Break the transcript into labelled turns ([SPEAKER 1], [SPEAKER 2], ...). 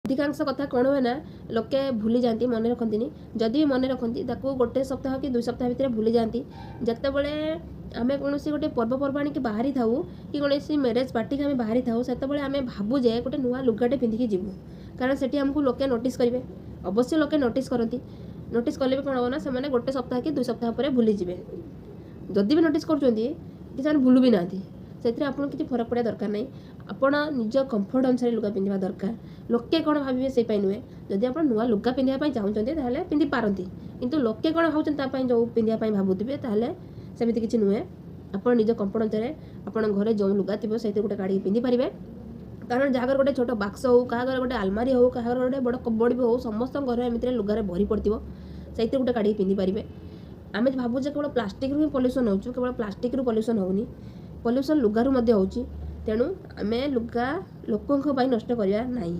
[SPEAKER 1] ଅଧିକାଂଶ କଥା କ'ଣ ହୁଏ ନା, ଲୋକେ ଭୁଲି ଯାଆନ୍ତି, ମନେ ରଖନ୍ତିନି। ଯଦି ବି ମନେ ରଖନ୍ତି, ତାକୁ ଗୋଟେ ସପ୍ତାହ କି 2 ସପ୍ତାହ ଭିତରେ ଭୁଲି ଯାଆନ୍ତି। ଯେତେବେଳେ ଆମେ କୌଣସି ଗୋଟେ ପର୍ବପର୍ବାଣିକି ବାହାରିଥାଉ କି କୌଣସି ମ୍ୟାରେଜ୍ ପାର୍ଟିକି ଆମେ ବାହାରିଥାଉ, ସେତେବେଳେ ଆମେ ଭାବୁ ଯେ ଗୋଟେ ନୂଆ ଲୁଗାଟେ ପିନ୍ଧିକି ଯିବୁ, କାରଣ ସେଠି ଆମକୁ ଲୋକେ ନୋଟିସ୍ କରିବେ। ଅବଶ୍ୟ ଲୋକେ ନୋଟିସ୍ କରନ୍ତି। ନୋଟିସ୍ କଲେ ବି କ'ଣ ହେବ ନା, ସେମାନେ ଗୋଟେ ସପ୍ତାହ କି 2 ସପ୍ତାହ ପରେ ଭୁଲିଯିବେ। ଯଦି ବି ନୋଟିସ୍ କରୁଛନ୍ତି କି ସେମାନେ ଭୁଲୁ ବି ନାହାନ୍ତି, ସେଥିରେ ଆପଣଙ୍କୁ କିଛି ଫରକ ପଡ଼ିବା ଦରକାର ନାହିଁ। ଆପଣ ନିଜ କମ୍ଫର୍ଟ ଅନୁସାରେ ଲୁଗା ପିନ୍ଧିବା ଦରକାର, ଲୋକେ କ'ଣ ଭାବିବେ ସେଇ ପାଇଁ ନୁହେଁ। ଯଦି ଆପଣ ନୂଆ ଲୁଗା ପିନ୍ଧିବା ପାଇଁ ଚାହୁଁଛନ୍ତି, ତାହେଲେ ପିନ୍ଧିପାରନ୍ତି। କିନ୍ତୁ ଲୋକେ କ'ଣ ଭାବୁଛନ୍ତି ତା ପାଇଁ ଯେଉଁ ପିନ୍ଧିବା ପାଇଁ ଭାବୁଥିବେ, ତାହେଲେ ସେମିତି କିଛି ନୁହେଁ। ଆପଣ ନିଜ କମ୍ଫର୍ଟ ଅନୁସାରେ ଆପଣଙ୍କ ଘରେ ଯେଉଁ ଲୁଗା ଥିବ, ସେଇଥିରୁ ଗୋଟେ କାଢ଼ିକି ପିନ୍ଧିପାରିବେ। କାରଣ ଯାହା ଘରେ ଗୋଟେ ଛୋଟ ବାକ୍ସ ହଉ, କାହା ଘରେ ଗୋଟେ ଆଲମାରି ହଉ, କାହା ଘରେ ଗୋଟେ ବଡ଼ କବୋର୍ଡ଼ ବି ହଉ, ସମସ୍ତଙ୍କ ଘରେ ଏମିତିରେ ଲୁଗାରେ ଭରି ପଡ଼ିଥିବ। ସେଇଥିରୁ ଗୋଟେ କାଢ଼ିକି ପିନ୍ଧିପାରିବେ। ଆମେ ଭାବୁଛେ କେବଳ ପ୍ଲାଷ୍ଟିକ୍ରୁ ହିଁ ପଲ୍ୟୁସନ୍ ହେଉଛି। କେବଳ ପ୍ଲାଷ୍ଟିକ୍ରୁ ପଲ୍ୟୁସନ୍ ହେଉନି, ପଲ୍ୟୁସନ୍ ଲୁଗାରୁ ମଧ୍ୟ ହେଉଛି। ତେଣୁ ଆମେ ଲୁଗା ଲୋକଙ୍କ ପାଇଁ ନଷ୍ଟ କରିବା ନାହିଁ।